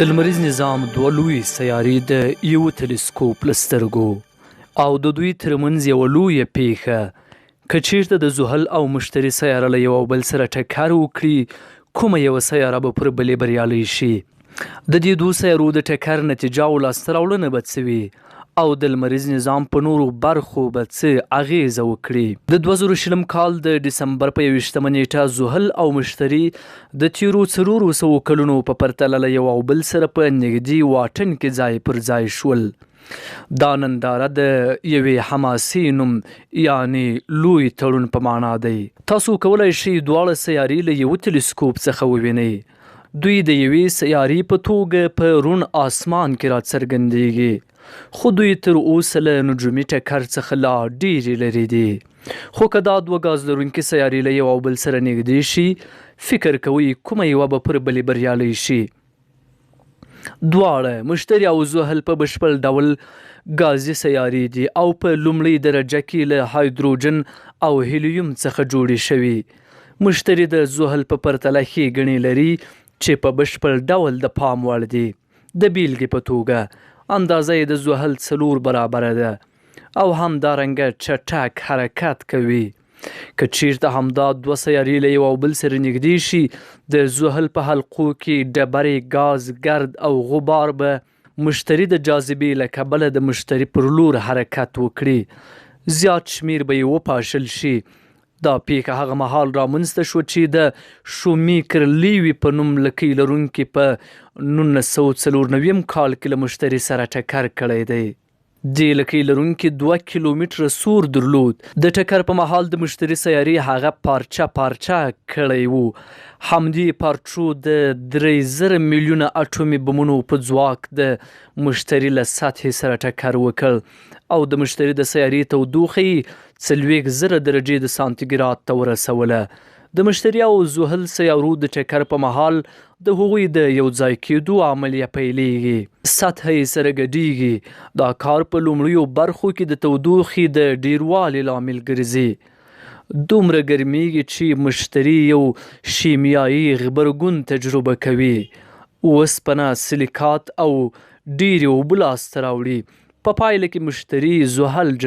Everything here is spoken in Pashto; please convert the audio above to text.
د لمریز نظام دوه لوی سیارې د یو تلسکوپ له سترګو او د دوی ترمنځ یوه لویه پیښه. که چیرته د زحل او مشتري سیاره له یو او بل سره ټکر وکړي، کومه یوه سیاره به پر بلې بریالۍ شي؟ د دې دوو سیارو د ټکر نتیجه او لاسته راوړنه به څه وي او د لمریز نظام په نورو برخو به څه اغیزه وکړي؟ د 2020 کال د ډسمبر په 21مه نیټه زحل او مشتري د تیرو 400 کلونو په پرتله له یو او بل سره په نږدې واټن کې ځای پر ځای شول. دا ننداره د یوې حماسې نوم یعنی لوی تړون په معنا دی. تاسو کولای شئ دواړه سیارې له یوه تلسکوپ څخه ووینئ. دوی د یوې سیارې په توګه په روڼ آسمان کې راڅرګندېږي، خو دوی تر اوسه له نجومي ټکر څخه لا ډېرې لرې دي. خو که دا دوه ګاز لرونکي سیارې له یو او بل سره نږدې شي، فکر کوئ کومه یوه به پر بلې بریالۍ شي؟ دواړه مشتري او زحل په بشپړ ډول ګازي سیارې دي او په لومړۍ درجه کې له هایدروجن او هیلیوم څخه جوړې شوي. مشتري د زحل په پرتله ښېګڼې لري چې په بشپړ ډول د پام وړ دي. د بیلګې په توګه، اندازه یې د زحل 4 برابره ده او همدارنګه چټک حرکت کوي. که چیرته همدا دوه سیارې له یو او بل سره نږدې شي، د زحل په حلقو کې ډبرې، ګاز، ګرد او غبار به مشتري د جاذبې له کبله د مشتري پر لور حرکت وکړي. زیات شمیر به یې وپاشل شي. دا پیښه هغه مهال رامنځته شوه چې د شومیکر لیوي په نوم لکۍ لرونکي په 1994 کال کې له مشتري سره ټکر کړی دی. دې لکۍ لرونکي 2 کیلومتره سور درلود. د ټکر په مهال د مشتري سیارې هغه پارچه پارچه کړی و. همدې پارچو د 3000 میلیونه اټومي بمونو په ځواک د مشتري له سطحې سره ټکر وکړ او د مشتري د سیارې تودوخه یې 40,000 درجې د سانتیګراد ته ورسوله. د مشتري او زحل سیارو د ټکر په مهال د هغوی د یو ځای کېدو عملیه پیلېږي. سطحه یې سره ګډېږي. دا کار په لومړیو برخو کې د تودوخې د ډیروالي لامل ګرځي. دومره ګرمېږي چې مشتري یو شیمیایي غبرګون تجربه کوي. اوسپنه، سلیکات او ډېرې اوبه لاسته راوړي. په پایله کې مشتري زحل جذبوي.